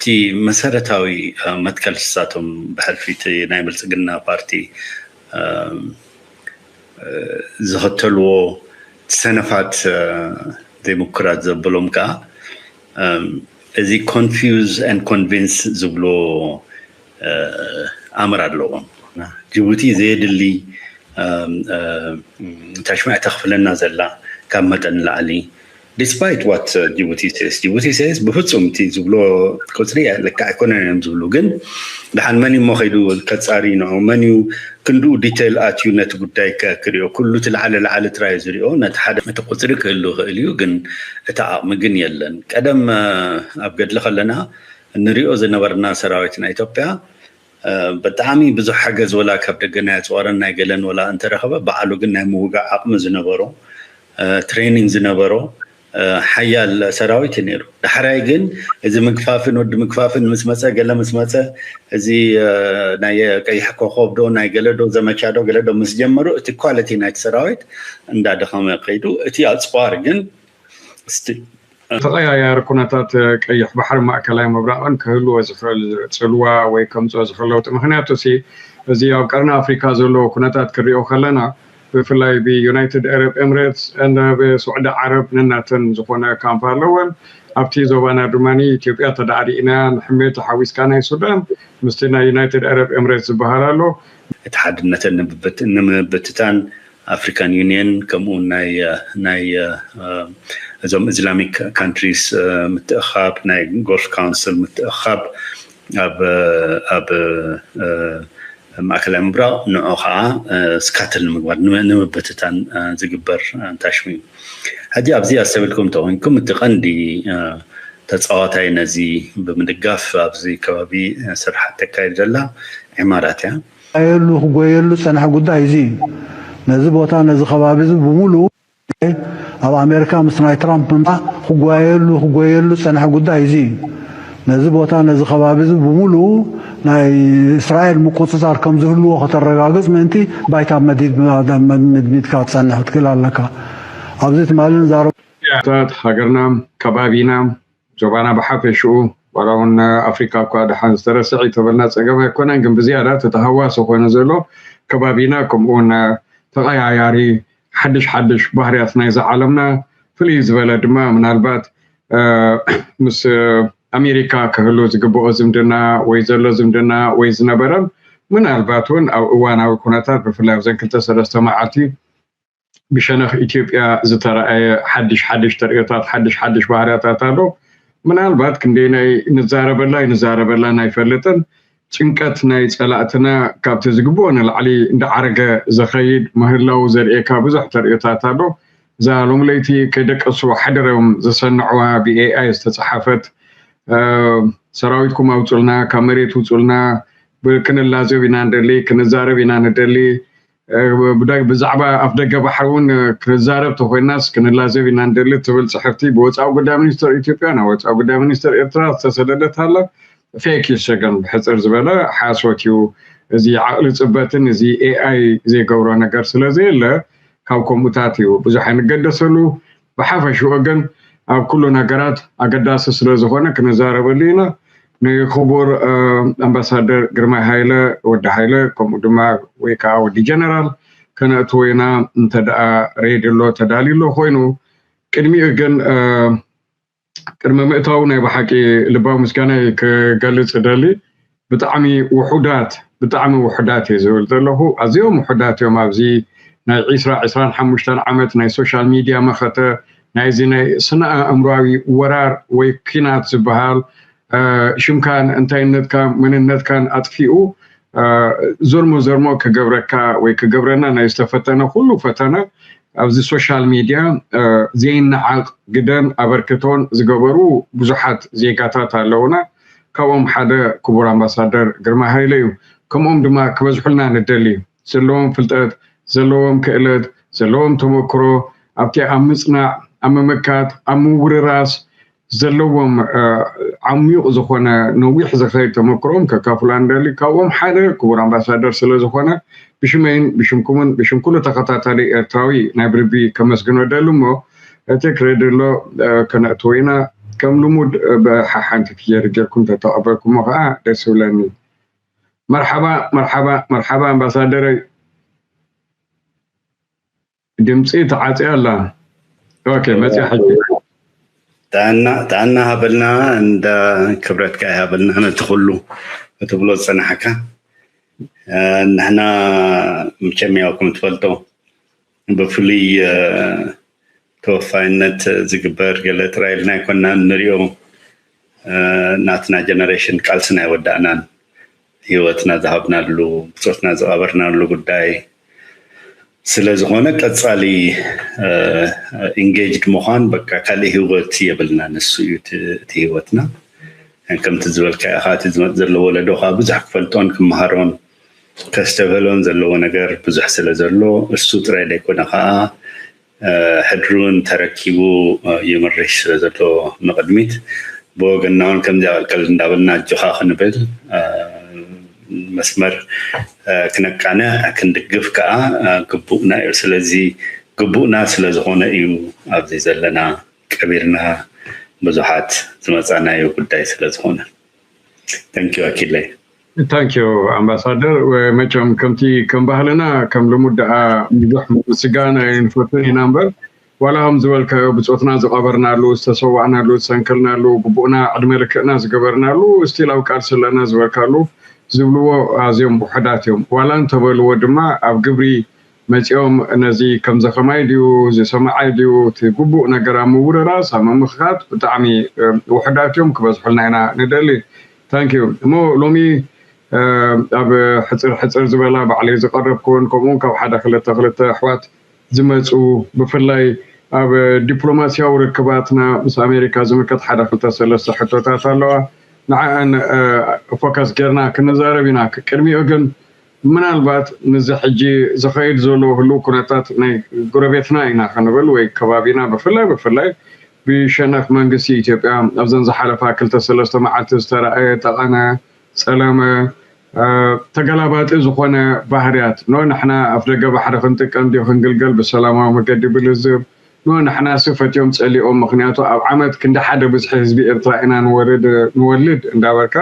እቲ መሰረታዊ መትከል ንሳቶም ብሕልፊ እቲ ናይ ብልፅግና ፓርቲ ዝኽተልዎ ሰነፋት ዴሞክራት ዘብሎም ከዓ እዚ confuse and convince ዝብሎ ኣምር ኣለዎም። ጅቡቲ ዘየድሊ ታሽማዕ ተኽፍለና ዘላ ካብ መጠን ንላዕሊ despite what ጅቡቲ says ጅቡቲ says ብፍፁም እቲ ዝብሎ ቁፅሪ ልክዕ ኣይኮነን እዮም ዝብሉ። ግን ደሓን መን እሞ ከይዱ ከፃሪ ንዑ መን እዩ ክንድኡ detail ኣትዩ ነቲ ጉዳይ ክሪኦ? ኩሉ እቲ ላዕለ ላዕሊ ጥራይ ዝሪኦ ነቲ ሓደ እቲ ቁፅሪ ክህሉ ይኽእል እዩ፣ ግን እቲ ዓቕሚ ግን የለን። ቀደም ኣብ ገድሊ ከለና እንሪኦ ዝነበርና ሰራዊት ናይ ኢትዮጵያ ብጣዕሚ ብዙሕ ሓገዝ ወላ ካብ ደገ ናይ ኣፅዋርን ናይ ገለን ወላ እንተረኸበ ባዕሉ ግን ናይ ምውጋእ ዓቕሚ ዝነበሮ training ዝነበሮ ሓያል ሰራዊት እዩ ነይሩ። ዳሕራይ ግን እዚ ምግፋፍን ወዲ ምግፋፍን ምስ መፀ ገለ ምስ መፀ እዚ ናይ ቀይሕ ኮኸብ ዶ ናይ ገለ ዶ ዘመቻ ዶ ገለ ዶ ምስ ጀመሩ እቲ quality ናይቲ ሰራዊት እንዳደኸመ ከይዱ እቲ ኣፅዋር ግን ተቐያያሪ ኩነታት ቀይሕ ባሕሪ ማእከላይ ምብራቕን ክህልዎ ዝኽእል ፅልዋ ወይ ከምፅኦ ዝኽእል ለውጢ ምክንያቱ ሲ እዚ ኣብ ቀርኒ ኣፍሪካ ዘለዎ ኩነታት ክሪኦ ከለና ብፍላይ ብዩናይትድ ኣረብ ኤምሬትስ ብስዑዲ ዓረብ ነናተን ዝኾነ ካምፕ ኣለወን። ኣብቲ ዞባና ድማ ኢትዮጵያ ተዳዕዲእና ንሕሜት ሓዊስካ ናይ ሱዳን ምስቲ ናይ ዩናይትድ ኣረብ ኤምሬትስ ዝበሃል ኣሎ። እቲ ሓድነተን ንምብትታን ኣፍሪካን ዩኒየን ከምኡ ናይ እዞም ኢስላሚክ ካንትሪስ ምትእኻብ ናይ ጎልፍ ካውንስል ምትእኻብ ኣብ ማእከላይ ምብራቕ ንዑ ከዓ ስካትል ንምግባር ንምብትታን ዝግበር ታሽሙ እዩ። ሕጂ ኣብዚ ኣስተብልኩም እንተኮንኩም እቲ ቀንዲ ተፃዋታይ ነዚ ብምድጋፍ ኣብዚ ከባቢ ስራሓት ተካይድ ዘላ ዒማራት እያ። ክጓየሉ ክጎየሉ ዝፀንሐ ጉዳይ እዚ እዩ። ነዚ ቦታ ነዚ ከባቢ እዚ ብምሉኡ ኣብ ኣሜሪካ ምስ ናይ ትራምፕ ምምፃእ ክጓየሉ ክጎየሉ ዝፀንሐ ጉዳይ እዚ እዩ። ነዚ ቦታ ነዚ ከባቢ እዚ ብምሉኡ ናይ እስራኤል ምቁፅፃር ከም ዝህልዎ ከተረጋግፅ ምእንቲ ባይታ መድሚድካ ክትፀንሕ ክትክእል ኣለካ። ኣብዚ ትማሊ ንዛረብ ታት ሃገርና ከባቢና ዞባና ብሓፈሽኡ ዋላ እውን ኣፍሪካ እኳ ደሓን ዝተረስዕ ይተበልና ፀገም ኣይኮነን፣ ግን ብዝያዳ ተተሃዋሲ ኮይኑ ዘሎ ከባቢና ከምኡ እውን ተቐያያሪ ሓድሽ ሓድሽ ባህርያት ናይዛ ዓለምና ፍልይ ዝበለ ድማ ምናልባት ምስ ኣሜሪካ ክህሉ ዝግብኦ ዝምድና ወይ ዘሎ ዝምድና ወይ ዝነበረም ምናልባት እውን ኣብ እዋናዊ ኩነታት ብፍላይ ኣብዘን ክልተ ሰለስተ መዓልቲ ብሸነኽ ኢትዮጵያ ዝተረኣየ ሓድሽ ሓድሽ ተርእዮታት ሓድሽ ሓድሽ ባህርያታት ኣሎ። ምናልባት ክንደይናይ ንዛረበላ ኣይንዛረበላን ኣይፈልጥን። ጭንቀት ናይ ፀላእትና ካብቲ ዝግብኦ ንላዕሊ እንዳዓረገ ዝኸይድ ምህላው ዘርእየካ ብዙሕ ተርእዮታት ኣሎ። እዛ ሎም ለይቲ ከይደቀሱ ሓደሮም ዘሰንዕዋ ብኤኣይ ዝተፀሓፈት ሰራዊትኩም ኣውፁልና፣ ካብ መሬት ውፁልና፣ ክንላዘብ ኢና ንደሊ፣ ክንዛረብ ኢና ንደሊ፣ ብዛዕባ ኣፍ ደገ ባሕሪ እውን ክንዛረብ ተኮይናስ ክንላዘብ ኢና ንደሊ ትብል ፅሕፍቲ ብወፃኢ ጉዳይ ሚኒስተር ኢትዮጵያ ናብ ወፃኢ ጉዳይ ሚኒስተር ኤርትራ ዝተሰደደት ኣላ። ፌክ እዩ ሰገን ብሕፅር ዝበለ ሓሶት እዩ። እዚ ዓቕሊ ፅበትን እዚ ኤኣይ ዘይገብሮ ነገር ስለዘየለ ካብ ከምኡታት እዩ ብዙሕ ኣይንገደሰሉ። ብሓፈሽኡ ግን ኣብ ኩሉ ነገራት ኣገዳሲ ስለዝኾነ ክንዛረበሉ ኢና። ንክቡር ኣምባሳደር ግርማይ ሃይለ ወዲ ሃይለ ከምኡ ድማ ወይ ከዓ ወዲ ጀነራል ከነእትዎ ኢና እንተ ደኣ ሬዲ ኣሎ ተዳልዩ ኣሎ ኮይኑ ቅድሚኡ ግን ቅድሚ ምእታው ናይ ብሓቂ ልባዊ ምስጋናይ ክገልፅ እደሊ። ብጣዕሚ ውሑዳት ብጣዕሚ ውሑዳት እየ ዝብል ዘለኹ። ኣዝዮም ውሑዳት እዮም ኣብዚ ናይ ዒስራ ዒስራን ሓሙሽተን ዓመት ናይ ሶሻል ሚድያ መኸተ ናይዚ ናይ ስነ ኣእምሮኣዊ ወራር ወይ ኲናት ዝበሃል ሽምካን እንታይነትካን መንነትካን ኣጥፊኡ ዘርሞ ዘርሞ ክገብረካ ወይ ክገብረና ናይ ዝተፈተነ ኩሉ ፈተነ ኣብዚ ሶሻል ሚድያ ዘይነዓቕ ግደን ኣበርክቶን ዝገበሩ ብዙሓት ዜጋታት ኣለውና። ካብኦም ሓደ ክቡር ኣምባሳደር ግርማ ሃይለ እዩ። ከምኦም ድማ ክበዝሑልና ንደሊ። ዘለዎም ፍልጠት፣ ዘለዎም ክእለት፣ ዘለዎም ተመክሮ ኣብቲ ኣብ ምፅናዕ፣ ኣብ ምምካት፣ ኣብ ምውርራስ ዘለዎም ዓሚቕ ዝኾነ ነዊሕ ዝኸይድ ተመክሮኦም ከካፍሉና ንደሊ። ካብኦም ሓደ ክቡር ኣምባሳደር ስለ ዝኾነ ብሽመይን ብሽምኩምን ብሽም ኩሉ ተኸታታሊ ኤርትራዊ ናይ ብልቢ ከመስግኖ ደሊ እሞ እቲ ክሬድ ኣሎ ከነእትዎ ኢና። ከም ልሙድ ብሓሓንቲ ፍየር ጌርኩም ተተቐበልኩሞ ከዓ ደስ ይብለኒ። መርሓባ መርሓባ መርሓባ ኣምባሳደረይ። ድምፂ ተዓፅያ ኣላ። ኦኬ፣ መፅያ ሕጂ። ጥዕና ጥዕና ሃበልና፣ እንዳ ክብረትካ ይሃበልና፣ ነቲ ኩሉ ክትብሎ ዝፀናሕካ። ንሕና ምቸም ያው ከም ትፈልጦ ብፍሉይ ተወፋይነት ዝግበር ገለ ጥራይ ኢልና ኣይኮናን ንሪኦ። ናትና ጀነሬሽን ቃልስና ኣይወዳእናን። ህይወትና ዝሃብናሉ፣ ብፆትና ዝቐበርናሉ ጉዳይ ስለ ዝኾነ ቀፃሊ ኢንጌጅድ ምዃን በቃ ካልእ ህይወት የብልና። ንሱ እዩ እቲ ህይወትና። ከምቲ ዝበልካ ኢኻ፣ እቲ ዝመፅ ዘሎ ወለዶ ከዓ ብዙሕ ክፈልጦን ክመሃሮን ከስተብህሎን ዘለዎ ነገር ብዙሕ ስለ ዘሎ እሱ ጥራይ ዘይኮነ ከዓ ሕድሩን ተረኪቡ ይምርሽ ስለ ዘሎ ንቕድሚት ብወገንና እውን ከምዚ ኣቀልቀል እንዳበልና ኣጆኻ ክንብል መስመር ክነቃንዕ ክንድግፍ ከዓ ግቡእና እዩ። ስለዚ ግቡእና ስለ ዝኾነ እዩ ኣብዚ ዘለና ቀቢርና ብዙሓት ዝመፃናዮ ጉዳይ ስለ ዝኾነ። Thank you ኣኪለይ። Thank you ኣምባሳደር። መቸም ከምቲ ከም ባህልና ከም ልሙድ ደኣ ብዙሕ ምስጋና ኣይንፈቱን ኢና እምበር ዋላ ከም ዝበልካዮ ብፆትና ዝቐበርናሉ፣ ዝተሰዋእናሉ፣ ዝሰንከልናሉ፣ ግቡእና ዕድመ ልክዕና ዝገበርናሉ፣ ስቲል ኣብ ቃልሲ ኣለና ዝበልካሉ ዝብልዎ ኣዝዮም ውሑዳት እዮም። ዋላ እንተበልዎ ድማ ኣብ ግብሪ መፂኦም ነዚ ከምዚ ከማይ ድዩ፣ እዚ ሰማዓይ ድዩ፣ እቲ ግቡእ ነገር ኣብ ምውርራስ ኣብ ምምኽኻት ብጣዕሚ ውሑዳት እዮም። ክበዝሑልና ኢና ንደሊ። ታንኪዩ። እሞ ሎሚ ኣብ ሕፅር ሕፅር ዝበላ ባዕለይ ዝቐረብኩን ከምኡውን ካብ ሓደ ክልተ ክልተ ኣሕዋት ዝመፁ ብፍላይ ኣብ ዲፕሎማሲያዊ ርክባትና ምስ ኣሜሪካ ዝምልከት ሓደ ክልተ ሰለስተ ሕቶታት ኣለዋ። ንዓኣን ፎከስ ጌርና ክንዛረብ ኢና። ቅድሚኡ ግን ምናልባት ንዚ ሕጂ ዝኸይድ ዘሎ ህልው ኩነታት ናይ ጎረቤትና ኢና ክንብል ወይ ከባቢና ብፍላይ ብፍላይ ብሸነኽ መንግስቲ ኢትዮጵያ ኣብዘን ዝሓለፋ ክልተ ሰለስተ መዓልቲ ዝተረኣየ ጠቐነ፣ ጸለመ፣ ተገላባጢ ዝኾነ ባህርያት ኖ ንሕና ኣፍ ደገ ባሕሪ ክንጥቀም ድዩ ክንግልገል ብሰላማዊ መገዲ ብልዝብ ኖ ንሕናሲ ፈትዮም ጸሊኦም ምኽንያቱ ኣብ ዓመት ክንዲ ሓደ ብዝሒ ህዝቢ ኤርትራ ኢና ንወርድ ንወልድ እንዳበልካ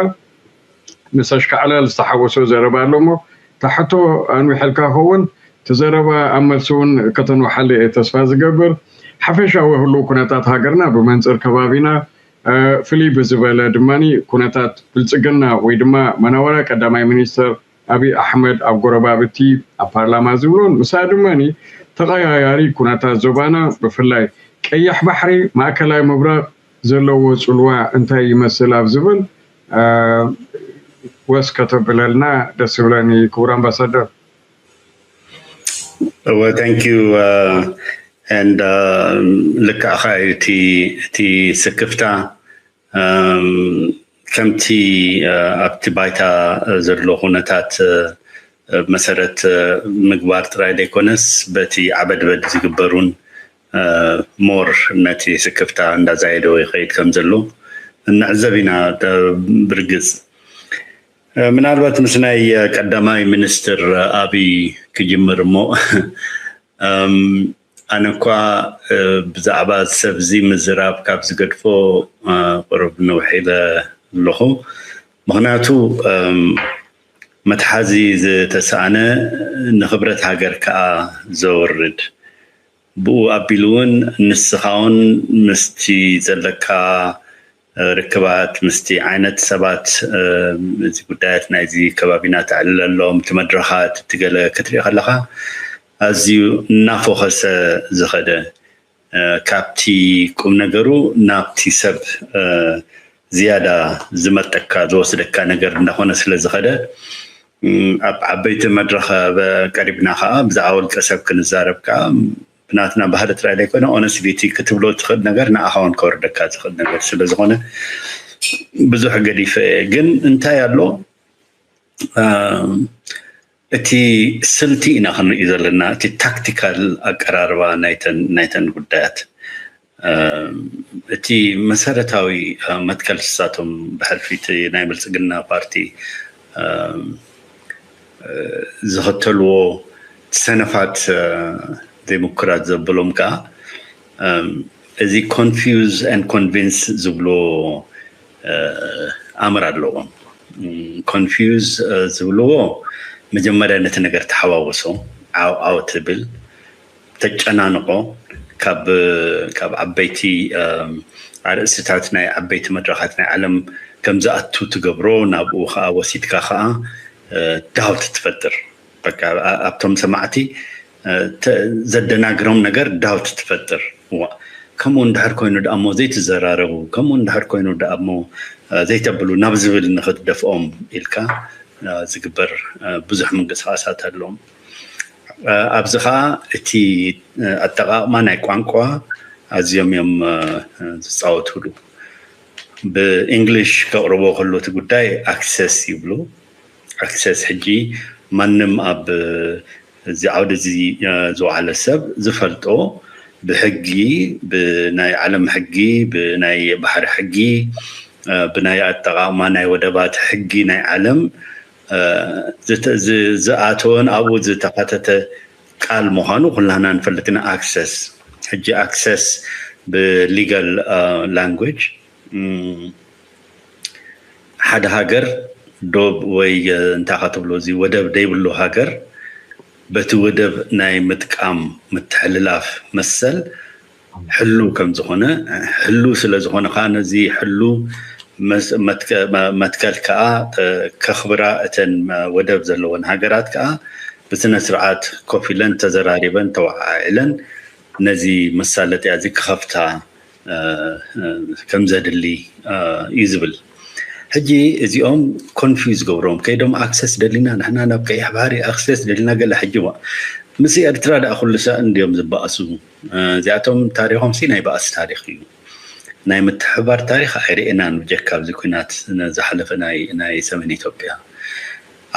ምስ ኣሽካዕላል ዝተሓወሶ ዘረባ ኣሎ እሞ፣ እታ ሕቶ ኣንዊሐልካ ኸውን፣ እቲ ዘረባ ኣብ መልሲ እውን ከተንውሓሉ እየ ተስፋ ዝገብር። ሓፈሻዊ ህሉው ኩነታት ሃገርና ብመንፅር ከባቢና፣ ፍልይ ብዝበለ ድማ ኩነታት ብልፅግና ወይ ድማ መናወራ ቀዳማይ ሚኒስተር ኣብይ ኣሕመድ ኣብ ጎረባብቲ ኣብ ፓርላማ ዝብሎን ምሳእ ድማ ተቐያያሪ ኩነታት ዞባና ብፍላይ ቀይሕ ባሕሪ፣ ማእከላይ ምብራቕ፣ ዘለዎ ጽልዋ እንታይ ይመስል ኣብ ዝብል ወስ ከተብለልና ደስ ይብለኒ ክቡር ኣምባሳደር። እወ thank you and ልክዕኻ እዩ እቲ እቲ ስክፍታ ከምቲ ኣብቲ ባይታ ዘሎ ኩነታት መሰረት ምግባር ጥራይ ዘይኮነስ በቲ ዓበድበድ ዝግበሩን ሞር ነቲ ስክፍታ እንዳዛየደዎ ይኸይድ ከም ዘሎ ንዕዘብ ኢና። ብርግፅ ምናልባት ምስ ናይ ቀዳማይ ሚኒስትር ኣብይ ክጅምር እሞ ኣነ እኳ ብዛዕባ ሰብዚ ምዝራብ ካብ ዝገድፎ ቁሩብ ንውሕ ኢለ ኣለኹ። ምኽንያቱ መትሓዚ ዝተሰኣነ ንኽብረት ሃገር ከዓ ዘወርድ ብኡ ኣቢሉ እውን ንስኻ እውን ምስቲ ዘለካ ርክባት ምስቲ ዓይነት ሰባት እዚ ጉዳያት ናይዚ ከባቢና ተዕልለሎም እቲ መድረኻት እቲ ገለ ክትርኢ ከለኻ ኣዝዩ እናፎኸሰ ዝኸደ ካብቲ ቁም ነገሩ ናብቲ ሰብ ዝያዳ ዝመርጠካ ዝወስደካ ነገር እንዳኾነ ስለ ዝኸደ ኣብ ዓበይቲ መድረኽ ቀሪብና ከዓ ብዛዕባ ውልቀ ሰብ ክንዛረብ ከዓ ብናትና ባህሪ ጥራይ ዘይኮነ ኦነስቲቲ ክትብሎ ትኽእል ነገር ንኣኻ እውን ከወርደካ ዝኽእል ነገር ስለ ዝኾነ ብዙሕ ገዲፈ እየ። ግን እንታይ ኣሎ እቲ ስልቲ ኢና ክንርኢ ዘለና፣ እቲ ታክቲካል ኣቀራርባ ናይተን ናይተን ጉዳያት እቲ መሰረታዊ መትከል ንሳቶም ብሕልፊ እቲ ናይ ብልፅግና ፓርቲ ዝኽተልዎ ሰነፋት ዘይምኩራት ዘብሎም ከዓ እዚ confuse and convince ዝብልዎ ኣምር ኣለዎም። Confuse ዝብልዎ መጀመርያ ነቲ ነገር ተሓዋውሶ፣ ዓው ዓው ትብል፣ ተጨናንቆ፣ ካብ ዓበይቲ ኣርእስታት ናይ ዓበይቲ መድረኻት ናይ ዓለም ከምዝኣቱ ትገብሮ፣ ናብኡ ከዓ ወሲድካ ከዓ doubt ትፈጥር። ኣብቶም ሰማዕቲ ዘደናግሮም ነገር doubt ትፈጥር። ከምኡ እንድሕር ኮይኑ ደኣ እሞ ዘይትዘራረቡ፣ ከምኡ እንድሕር ኮይኑ ደኣ እሞ ዘይተብሉ ናብ ዝብል ንክትደፍኦም ኢልካ ዝግበር ብዙሕ ምንቅስቃሳት ኣለዎም። ኣብዚ ከዓ እቲ ኣጠቃቅማ ናይ ቋንቋ ኣዝዮም እዮም ዝፃወትሉ። ብእንግሊሽ ከቅርቦ ከሎ እቲ ጉዳይ access ይብሉ። Access ሕጂ ማንም ኣብ እዚ ዓውዲ እዚ ዝወዓለ ሰብ ዝፈልጦ ብሕጊ፣ ብናይ ዓለም ሕጊ፣ ብናይ ባሕሪ ሕጊ፣ ብናይ ኣጠቃቅማ ናይ ወደባት ሕጊ ናይ ዓለም ዝኣተወን ኣብኡ ዝተካተተ ቃል ምዃኑ ኩላና ንፈልጥ ኢና። Access ሕጂ access ብ legal language ሓደ ሃገር ዶብ ወይ እንታይ ክትብሎ እዚ ወደብ ደይብሉ ሃገር በቲ ወደብ ናይ ምጥቃም ምትሕልላፍ መሰል ሕሉ ከም ዝኾነ፣ ሕሉ ስለ ዝኾነ ከዓ ነዚ ሕሉ መትከል ከዓ ከኽብራ እተን ወደብ ዘለወን ሃገራት ከዓ ብስነ ስርዓት ኮፍ ኢለን ተዘራሪበን ተወዓዒለን ነዚ መሳለጥያ እዚ ክኸፍታ ከም ዘድሊ እዩ ዝብል። ሕጂ እዚኦም confuse ገብሮም ከይዶም access ደሊና ንሕና ናብ ቀይሕ ባሕሪ access ደሊና ገለ ሕጂ ዋ ምስ ኤርትራ ደኣ ኩሉ ሳዕ እንድዮም ዝበኣሱ። እዚኣቶም ታሪኾም ሲ ናይ በኣስ ታሪኽ እዩ። ናይ ምትሕባር ታሪኽ ኣይርኤናን ብጀካ ኣብዚ ኩናት ዝሓለፈ ናይ ሰሜን ኢትዮጵያ።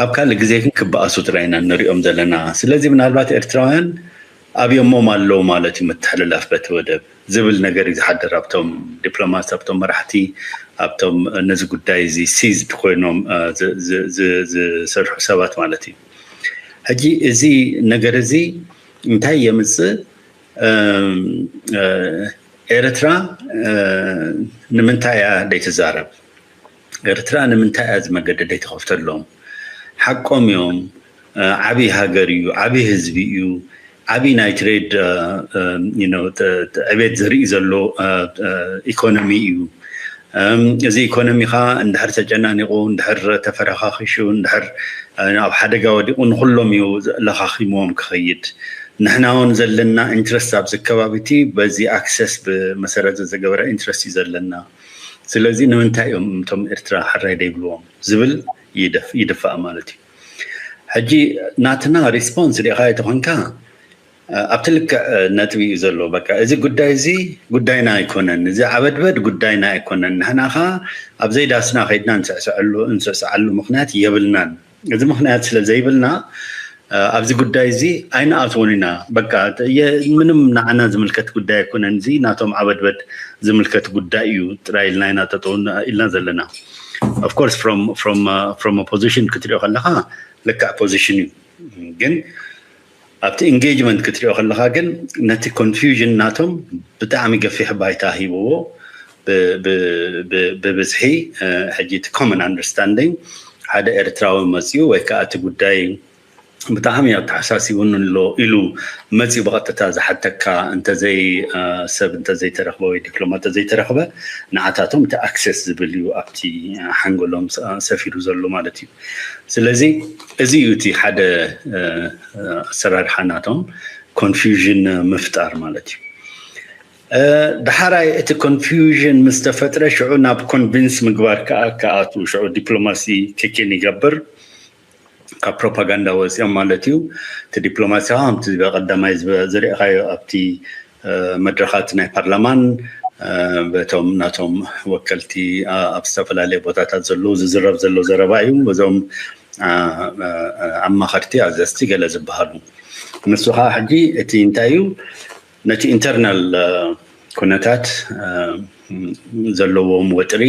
ኣብ ካልእ ግዜ ግን ክበኣሱ ጥራይ ኢና ንሪኦም ዘለና። ስለዚ ምናልባት ኤርትራውያን ኣብዮሞም ኣለዉ ማለት እዩ ምትሕልላፍ በቲ ወደብ ዝብል ነገር እዩ ዝሓድር ኣብቶም ዲፕሎማት፣ ኣብቶም መራሕቲ፣ ኣብቶም ነዚ ጉዳይ እዚ seized ኮይኖም ዝሰርሑ ሰባት ማለት እዩ። ሕጂ እዚ ነገር እዚ እንታይ የምፅእ? ኤርትራ ንምንታይ እያ ደይትዛረብ? ኤርትራ ንምንታይ እያ እዚ መገዲ ደይትኸፍተሎም? ሓቆም እዮም። ዓብዪ ሃገር እዩ፣ ዓብዪ ህዝቢ እዩ፣ ዓብዪ ናይ ትሬድ ዕቤት ዘርኢ ዘሎ ኢኮኖሚ እዩ። እዚ ኢኮኖሚ ኸዓ እንድሕር ተጨናኒቑ፣ እንድሕር ተፈረኻኺሹ፣ እንድሕር ኣብ ሓደጋ ወዲቑ ንኹሎም እዩ ለኻኺምዎም ክኸይድ። ንሕና እውን ዘለና ኢንትረስት ኣብዚ ከባቢ እቲ በዚ ኣክሰስ ብመሰረት ዝተገበረ ኢንትረስት እዩ ዘለና። ስለዚ ንምንታይ እዮም እቶም ኤርትራ ሕራይ ደይብልዎም ዝብል ይድፋእ ማለት እዩ። ሕጂ ናትና ሪስፖንስ ሪኢኻዮ ተኾንካ ኣብቲ ልክዕ ነጥቢ እዩ ዘሎ። በቃ እዚ ጉዳይ እዚ ጉዳይና ኣይኮነን፣ እዚ ዓበድበድ ጉዳይና ኣይኮነን። ንሕና ኸዓ ኣብ ዘይዳስና ከይድና እንስዕስዐሉ እንስዕስዓሉ ምኽንያት የብልናን። እዚ ምኽንያት ስለ ዘይብልና ኣብዚ ጉዳይ እዚ ኣይንኣትዎን ኢና። በቃ ምንም ንዓና ዝምልከት ጉዳይ ኣይኮነን፣ እዚ ናቶም ዓበድበድ ዝምልከት ጉዳይ እዩ ጥራይ ኢልና ኢና ጠጠው ኢልና ዘለና። Of course from opposition ክትሪኦ ከለኻ ልክዕ ፖዚሽን እዩ፣ ግን ኣብቲ ኢንጌጅመንት ክትሪኦ ከለኻ ግን ነቲ ኮንፊውዥን ናቶም ብጣዕሚ ገፊሕ ባይታ ሂብዎ። ብብዝሒ ሕጂ እቲ ኮመን ኣንደርስታንዲንግ ሓደ ኤርትራዊ መፅዩ ወይ ከዓ እቲ ጉዳይ ብጣዕሚ ኣተሓሳሲቡኒ ኣሎ ኢሉ መፅዩ ብቐጥታ ዝሓተካ እንተዘይ ሰብ እንተዘይተረኽበ ወይ ዲፕሎማ እንተዘይተረኽበ ንዓታቶም እቲ ኣክሰስ ዝብል እዩ ኣብቲ ሓንጎሎም ሰፊሩ ዘሎ ማለት እዩ። ስለዚ እዚ እዩ እቲ ሓደ ኣሰራርሓ ናቶም ኮንፊውዥን ምፍጣር ማለት እዩ። ዳሓራይ እቲ ኮንፊውዥን ምስ ተፈጥረ ሽዑ ናብ ኮንቪንስ ምግባር ከዓ ክኣትዉ ሽዑ ዲፕሎማሲ ኪኪን ይገብር። ካብ ፕሮፓጋንዳ ወፂኦም ማለት እዩ። እቲ ዲፕሎማሲ ከዓ ከምቲ ብቀዳማይ ዝሪእኻዮ ኣብቲ መድረኻት ናይ ፓርላማን በቶም ናቶም ወከልቲ ኣብ ዝተፈላለዩ ቦታታት ዘለዉ ዝዝረብ ዘሎ ዘረባ እዩ። በዞም ኣማኸርቲ ኣዘዝቲ ገለ ዝበሃሉ ንሱ ከዓ ሕጂ እቲ እንታይ እዩ ነቲ ኢንተርናል ኩነታት ዘለዎም ወጥሪ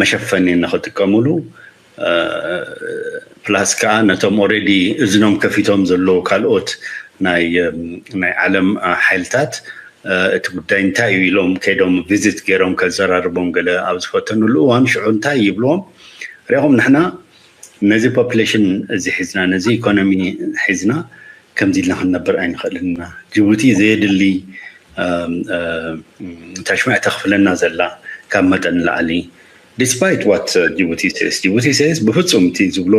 መሸፈኒ ንክጥቀምሉ ፕላስ ከዓ ነቶም ኦሬዲ እዝኖም ከፊቶም ዘለዉ ካልኦት ናይ ዓለም ሓይልታት እቲ ጉዳይ እንታይ እዩ ኢሎም ከይዶም ቪዚት ገይሮም ከዘራርቦም ገለ ኣብ ዝፈተኑሉ እዋን ሽዑ እንታይ ይብልዎም? ሪኹም ንሕና ነዚ ፖፕሌሽን እዚ ሒዝና ነዚ ኢኮኖሚ ሒዝና ከምዚ ኢልና ክንነብር ኣይንኽእልን ኢና። ጅቡቲ ዘየድሊ ታሽማ እተኽፍለና ዘላ ካብ መጠን ንላዕሊ despite what ጅቡቲ says ጅቡቲ says ብፍፁም እቲ ዝብሎ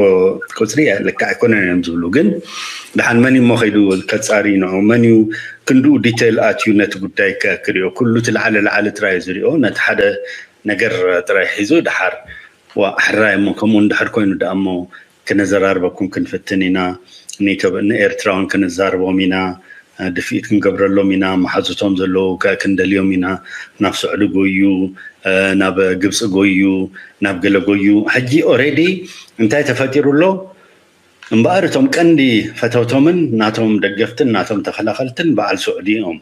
ቁፅሪ ልክዕ ኣይኮነን እዮም ዝብሉ ግን ደሓን መን እሞ ከይዱ ከፃሪ ንዑ መን እዩ ክንድኡ ዲቴል ኣትዩ ነቲ ጉዳይ ክሪኦ ኩሉ እቲ ላዕለ ላዕሊ ጥራይ ዝሪኦ ነቲ ሓደ ነገር ጥራይ ሒዙ ደሓር ኣሕራይ እሞ ከምኡ እንድሕር ኮይኑ ደኣ እሞ ክነዘራርበኩም ክንፍትን ኢና ንኤርትራውን ክንዛርቦም ኢና ድፍኢት ክንገብረሎም ኢና መሓዙቶም ዘለዉ ክንደልዮም ኢና ናብ ስዑዲ ጎዩ ናብ ግብፂ ጎዩ ናብ ገለ ጎዩ ሕጂ already እንታይ ተፈጢሩ ኣሎ እምበኣር እቶም ቀንዲ ፈተውቶምን ናቶም ደገፍትን ናቶም ተኸላኸልትን በዓል ስዑዲ እዮም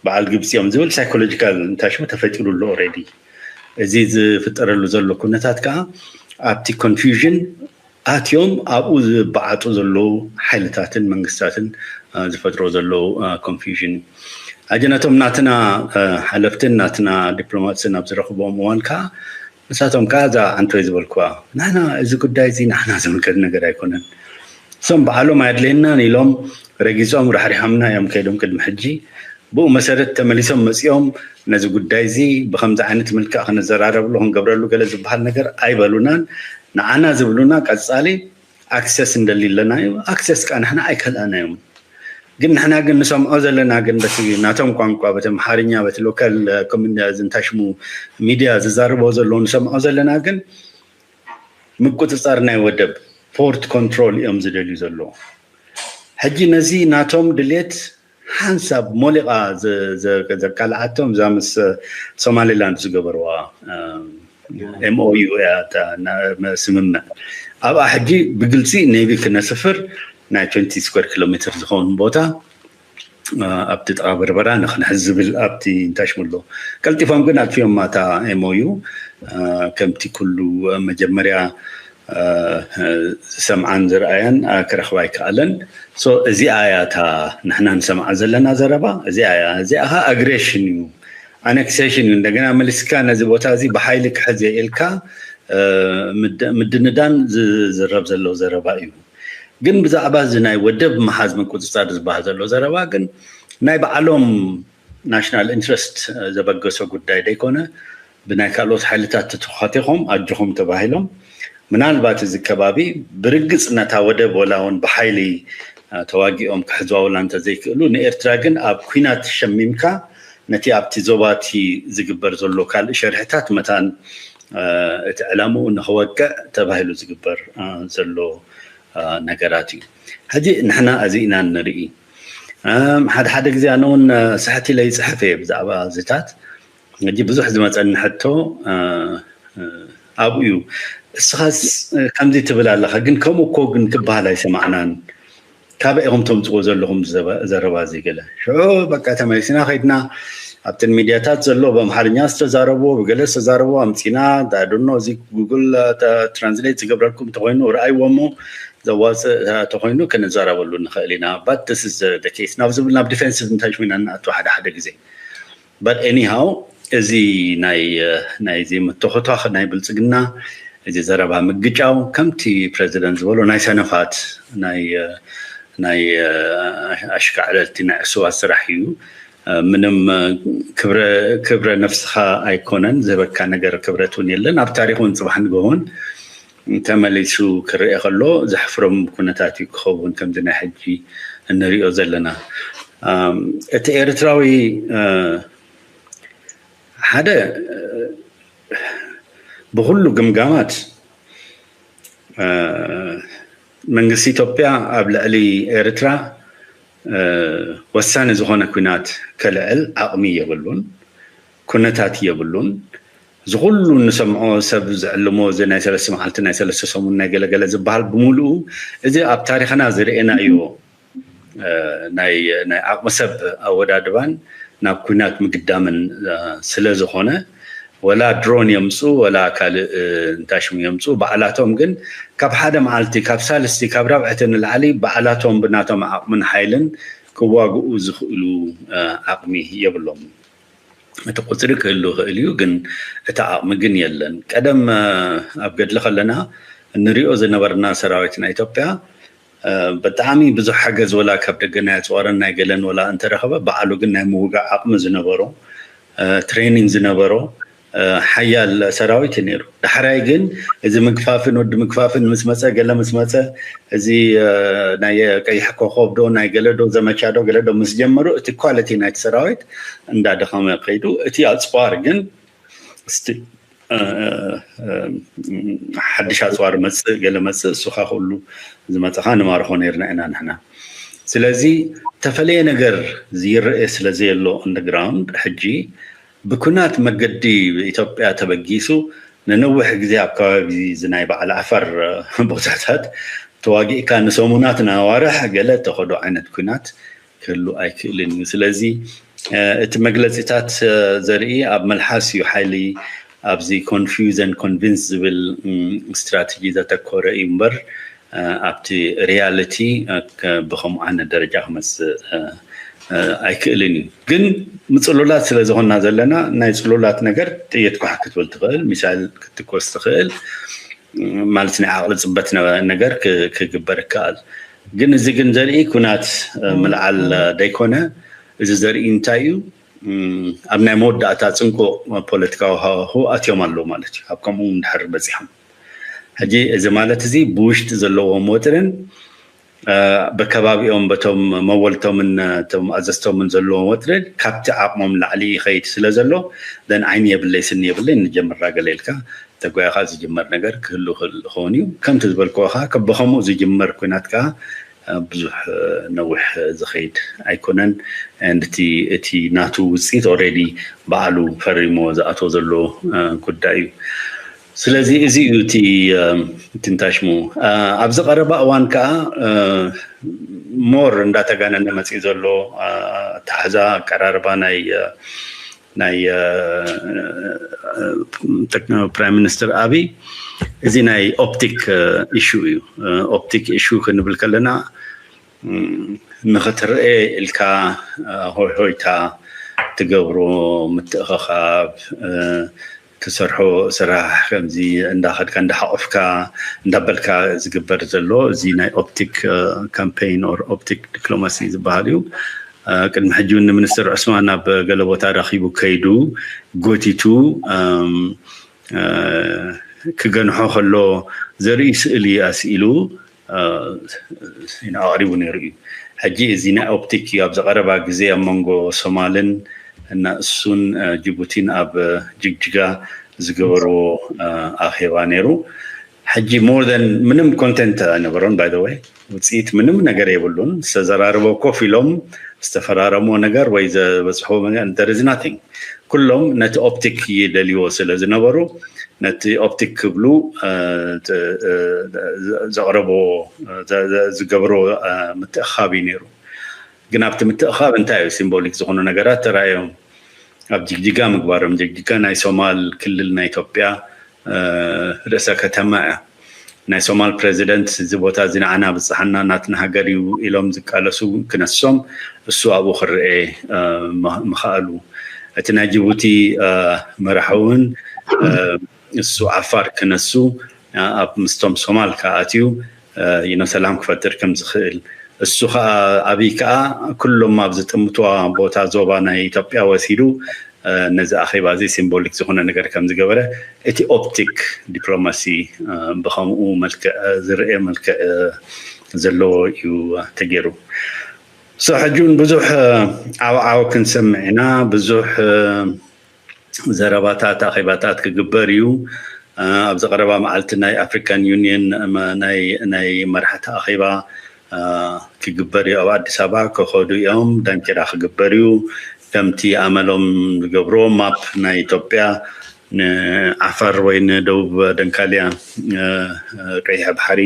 በዓል ግብፂ እዮም ዝብል ሳይኮሎጂካል እንታይ ሽሙ ተፈጢሩ ኣሎ already እዚ ዝፍጠረሉ ዘሎ ኩነታት ከዓ ኣብቲ confusion ኣትዮም ኣብኡ ዝበዓጡ ዘለዉ ሓይልታትን መንግስታትን ዝፈጥሮ ዘለዉ confusion እዩ። ሕጂ ነቶም ናትና ሓለፍትን ናትና ዲፕሎማትስን ኣብ ዝረኽቦም እዋን ከዓ ንሳቶም ከዓ እዛ ዓንቶይ ዝበልኩዋ ንሕና እዚ ጉዳይ እዚ ንሕና ዝምልከት ነገር ኣይኮነን እሶም በዓሎም ኣየድልየናን ኢሎም ረጊፆም ራሕሪሖምና እዮም ከይዶም ቅድሚ ሕጂ ብኡ መሰረት ተመሊሶም መፂኦም ነዚ ጉዳይ እዚ ብከምዚ ዓይነት ምልክዕ ክንዘራረብሉ ክንገብረሉ ገለ ዝበሃል ነገር ኣይበሉናን ንዓና ዝብሉና ቀፃሊ ኣክሰስ እንደሊ ኣለና እዩ ኣክሰስ ከዓ ንሕና ኣይከልኣና እዮም ግን ንሕና ግን ንሰምዖ ዘለና ግን በቲ ናቶም ቋንቋ በቲ ኣምሓርኛ በቲ ሎካል እንታይ ሽሙ ሚድያ ዝዛርቦ ዘለዉ ንሰምዖ ዘለና ግን ምቁፅፃር ናይ ወደብ ፖርት ኮንትሮል እዮም ዝደልዩ ዘለዉ ሕጂ ነዚ ናቶም ድሌት ሓንሳብ ሞሊቓ ዘቃልዓቶም እዛ ምስ ሶማሌላንድ ዝገበርዋ MOU እያ ስምምዕ ኣብኣ ሕጂ ብግልፂ ኔቪ ክነስፍር ናይ twenty square kilometer ዝኸውን ቦታ ኣብቲ ጥቓ በርበራ ንክንሕዝ ዝብል ኣብቲ እንታይ ሽሙ ኣሎ ቀልጢፎም ግን ኣጥፊኦም ማታ MOU ከምቲ ኩሉ መጀመርያ ዝሰምዓን ዝረኣያን ክረኽባ ኣይከኣለን እዚኣ እያ እታ ንሕና ንሰምዓ ዘለና ዘረባ እዚኣ እያ እዚኣ ከዓ ኣግሬሽን እዩ ኣነክሴሽን እዩ እንደገና መሊስካ ነዚ ቦታ እዚ ብሓይሊ ክሕዝ ኢልካ ምድንዳን ዝዝረብ ዘሎ ዘረባ እዩ ግን ብዛዕባ እዚ ናይ ወደብ መሓዝ ምቁፅፃር ዝበሃል ዘሎ ዘረባ ግን ናይ በዓሎም ናሽናል ኢንትረስት ዘበገሶ ጉዳይ ደይኮነ ብናይ ካልኦት ሓይልታት ተተኳቲኾም ኣጆኹም ተባሂሎም ምናልባት እዚ ከባቢ ብርግፅ ነታ ወደብ ወላ እውን ብሓይሊ ተዋጊኦም ክሕዝዋ ወላ እንተዘይክእሉ ንኤርትራ ግን ኣብ ኩናት ሸሚምካ ነቲ ኣብቲ ዞባ እቲ ዝግበር ዘሎ ካልእ ሸርሕታት መታን እቲ ዕላምኡ ንክወቅዕ ተባሂሉ ዝግበር ዘሎ ነገራት እዩ። ሕጂ ንሕና እዚ ኢና ንርኢ። ሓደ ሓደ ግዜ ኣነ እውን ስሕት ኢለ ይፅሕፍ እየ ብዛዕባ እዚታት። ሕጂ ብዙሕ ዝመፀኒ ሕቶ ኣብኡ እዩ። እስኻስ ከምዚ ትብል ኣለኻ፣ ግን ከምኡ እኮ ግን ክበሃል ኣይሰማዕናን። ካበይ ኢኹም ተምፅዎ ዘለኹም ዘረባ እዚ ገለ? ሽዑ በቃ ተመሊስና ከይድና ኣብተን ሚድያታት ዘሎ ብኣምሓርኛ ዝተዛረብዎ ብገለ ዝተዛረብዎ ኣምፂና ዳዶኖ እዚ ጉግል ትራንስሌት ዝገብረልኩም እንተኮይኑ ረኣይዎ እሞ ዘዋፅእ ተኮይኑ ክንዛረበሉ ንኽእል ኢና። But this is the case ናብ ዝብል ናብ ዲፌንሲቭ እንታይ ኮይና ንኣቱ ሓደ ሓደ ግዜ but anyhow እዚ ናይ ናይዚ ምትኹቷኽ ናይ ብልፅግና እዚ ዘረባ ምግጫው ከምቲ ፕረዚደንት ዝበሎ ናይ ሰነፋት ናይ ናይ ኣሽካዕለልቲ ናይ ዕሱባት ስራሕ እዩ። ምንም ክብረ ክብረ ነፍስኻ ኣይኮነን ዝህበካ ነገር ክብረት እውን የለን ኣብ ታሪክ እውን ፅባሕ ንግሆን ተመሊሱ ክረአ ከሎ ዘሕፍሮም ኩነታት እዩ ክኸውን ከምዚ ናይ ሕጂ እንሪኦ ዘለና። እቲ ኤርትራዊ ሓደ ብኩሉ ግምጋማት መንግስቲ ኢትዮጵያ ኣብ ልዕሊ ኤርትራ ወሳኒ ዝኾነ ኩናት ከልዕል ዓቕሚ የብሉን፣ ኩነታት የብሉን። ዝኩሉ ንሰምዖ ሰብ ዝዕልሞ እዚ ናይ ሰለስተ መዓልቲ ናይ ሰለስተ ሰሙን ናይ ገለገለ ዝበሃል ብምሉኡ እዚ ኣብ ታሪክና ዝርኤናዮ ናይ ናይ ዓቕሚ ሰብ ኣወዳድባን ናብ ኩናት ምግዳምን ስለ ዝኾነ ወላ ድሮን የምፁ ወላ ካልእ እንታይ ሽሙ የምፁ ባዕላቶም ግን ካብ ሓደ መዓልቲ ካብ ሳልስቲ ካብ ራብዕቲ ንላዕሊ ባዕላቶም ብናቶም ዓቕምን ሓይልን ክዋግኡ ዝኽእሉ ዓቕሚ የብሎም። እቲ ቁፅሪ ክህሉ ይኽእል እዩ፣ ግን እቲ ዓቕሚ ግን የለን። ቀደም ኣብ ገድሊ ከለና እንሪኦ ዝነበርና ሰራዊት ናይ ኢትዮጵያ ብጣዕሚ ብዙሕ ሓገዝ ወላ ካብ ደገ ናይ ኣፅዋርን ናይ ገለን ወላ እንተረኸበ፣ ባዕሉ ግን ናይ ምውጋእ ዓቕሚ ዝነበሮ፣ ትሬኒንግ ዝነበሮ ሓያል ሰራዊት እዩ ነይሩ። ዳሕራይ ግን እዚ ምግፋፍን ወዲ ምግፋፍን ምስ መፀ፣ ገለ ምስ መፀ፣ እዚ ናይ ቀይሕ ኮኸብ ዶ ናይ ገለ ዶ ዘመቻ ዶ ገለ ዶ ምስ ጀመሩ፣ እቲ ኳሊቲ ናይቲ ሰራዊት እንዳደኸመ ከይዱ፣ እቲ ኣፅዋር ግን ሓድሽ ኣፅዋር መፅእ ገለ መፅእ፣ እሱኻ ኩሉ ዝመፀኻ ንማርኾ ነይርና ኢና ንሕና። ስለዚ ተፈለየ ነገር ዝይረኤ ስለ ዘየሎ ኦን ግራውንድ ሕጂ ብኩናት መገዲ ኢትዮጵያ ተበጊሱ ንነዊሕ ግዜ ኣብ ከባቢ እዚ ናይ በዓል ዓፈር ቦታታት ተዋጊእካ ንሰሙናት ንኣዋርሕ ገለ ተኸዶ ዓይነት ኩናት ክህሉ ኣይክእልን እዩ። ስለዚ እቲ መግለፂታት ዘርኢ ኣብ መልሓስ እዩ ሓይሊ፣ ኣብዚ ኮንፊውዝ ኤንድ ኮንቪንስ ዝብል ስትራተጂ ዘተኮረ እዩ እምበር ኣብቲ ሪያሊቲ ብከምኡ ዓይነት ደረጃ ክመፅእ ኣይክእልን እዩ። ግን ምፅሉላት ስለ ዝኾንና ዘለና ናይ ፅሉላት ነገር ጥይት ኳሕ ክትብል ትኽእል፣ ሚሳይል ክትትኮስ ትኽእል ማለት ናይ ዓቕሊ ፅበት ነገር ክግበር ይከኣል። ግን እዚ ግን ዘርኢ ኩናት ምልዓል ደይኮነ፣ እዚ ዘርኢ እንታይ እዩ? ኣብ ናይ መወዳእታ ፅንቁቕ ፖለቲካዊ ሃዋሁ ኣትዮም ኣለዉ ማለት እዩ። ኣብ ከምኡ እንድሕር በፂሖም ሕጂ እዚ ማለት እዚ ብውሽጢ ዘለዎም ወጥርን ብከባቢኦም በቶም መወልቶምን እቶም ኣዘዝቶምን ዘለዎም ወጥርን ካብቲ ዓቕሞም ላዕሊ ይኸይድ ስለ ዘሎ ደን ዓይኒ የብለይ ስኒ የብለይ ንጀምራ ገለ ኢልካ ተጓይኻ ዝጅመር ነገር ክህሉ ክእል ክኸውን እዩ። ከምቲ ዝበልክዎ ከዓ ብኸምኡ ዝጅመር ኩናት ከዓ ብዙሕ ነዊሕ ዝኸይድ ኣይኮነን። And እቲ እቲ ናቱ ውፅኢት ኦልሬዲ ባዕሉ ፈሪሞ ዝኣትዎ ዘሎ ጉዳይ እዩ። ስለዚ እዚ እዩ እቲ ትንታሽሙ ኣብዚ ቀረባ እዋን ከዓ ሞር እንዳተጋነነ መፅኡ ዘሎ ኣተሓሕዛ ኣቀራርባ ናይ ናይ ፕራይም ሚኒስትር ኣብይ እዚ ናይ ኦፕቲክ ኢሹ እዩ። ኦፕቲክ ኢሹ ክንብል ከለና ንኽትረኤ ኢልካ ሆይ ሆይታ ትገብሮ ምትእኸኻብ ትሰርሖ ስራሕ ከምዚ እንዳኸድካ እንዳሓቆፍካ እንዳበልካ ዝግበር ዘሎ እዚ ናይ ኦፕቲክ ካምፔይን ኦር ኦፕቲክ ዲፕሎማሲ ዝበሃል እዩ። ቅድሚ ሕጂ እውን ንሚኒስትር ዑስማን ኣብ ገለ ቦታ ረኺቡ ከይዱ ጎቲቱ ክገንሖ ከሎ ዘርኢ ስእሊ ኣስኢሉ ኣቕሪቡ ነይሩ እዩ። ሕጂ እዚ ናይ ኦፕቲክ እዩ ኣብዚ ቀረባ ግዜ ኣብ መንጎ ሶማልን እና እሱን ጅቡቲን ኣብ ጅግጅጋ ዝገበርዎ ኣኼባ ነይሩ። ሕጂ ሞር ን ምንም ኮንቴንት ኣይነበሮን ባይ ወይ ውፅኢት ምንም ነገር የብሉን። ዝተዘራረቦ ኮፍ ኢሎም ዝተፈራረሞ ነገር ወይ ዘበፅሖ there is nothing። ኩሎም ነቲ ኦፕቲክ ይደልይዎ ስለ ዝነበሩ ነቲ ኦፕቲክ ክብሉ ዘቕረቦ ዝገብሮ ምትእኻብ እዩ ነይሩ። ግን ኣብቲ ምትእኻብ እንታይ እዩ ሲምቦሊክ ዝኾኑ ነገራት ተራእዮም። ኣብ ጅግጅጋ ምግባሮም ጅግጅጋ ናይ ሶማል ክልል ናይ ኢትዮጵያ ርእሰ ከተማ እያ። ናይ ሶማል ፕሬዚደንት እዚ ቦታ እዚ ንዓና ብፅሓና ናትና ሃገር እዩ ኢሎም ዝቃለሱ ክነሶም እሱ ኣብኡ ክረኤ ምኽኣሉ። እቲ ናይ ጅቡቲ መራሕ እውን እሱ ዓፋር ክነሱ ኣብ ምስቶም ሶማል ከዓ ኣትዩ ሰላም ክፈጥር ከም ዝኽእል እሱ ከዓ ኣብይ ከዓ ኩሎም ኣብ ዝጥምትዋ ቦታ ዞባ ናይ ኢትዮጵያ ወሲዱ ነዚ ኣኼባ እዚ ሲምቦሊክ ዝኾነ ነገር ከም ዝገበረ እቲ ኦፕቲክ ዲፕሎማሲ ብኸምኡ መልክዕ ዝረኤ መልክዕ ዘለዎ እዩ ተገይሩ። ሕጂ እውን ብዙሕ ዓውዓው ክንሰምዕ ኢና። ብዙሕ ዘረባታት ኣኼባታት ክግበር እዩ። ኣብዚ ቀረባ መዓልቲ ናይ ኣፍሪካን ዩኒየን ናይ መራሕቲ ኣኼባ ክግበር እዩ ኣብ ኣዲስ ኣበባ ክኸዱ እዮም። ዳንኪራ ክግበር እዩ። ከምቲ ኣመሎም ዝገብርዎ ማፕ ናይ ኢትዮጵያ ንዓፋር ወይ ንደቡብ ደንካልያ ቀይሕ ባሕሪ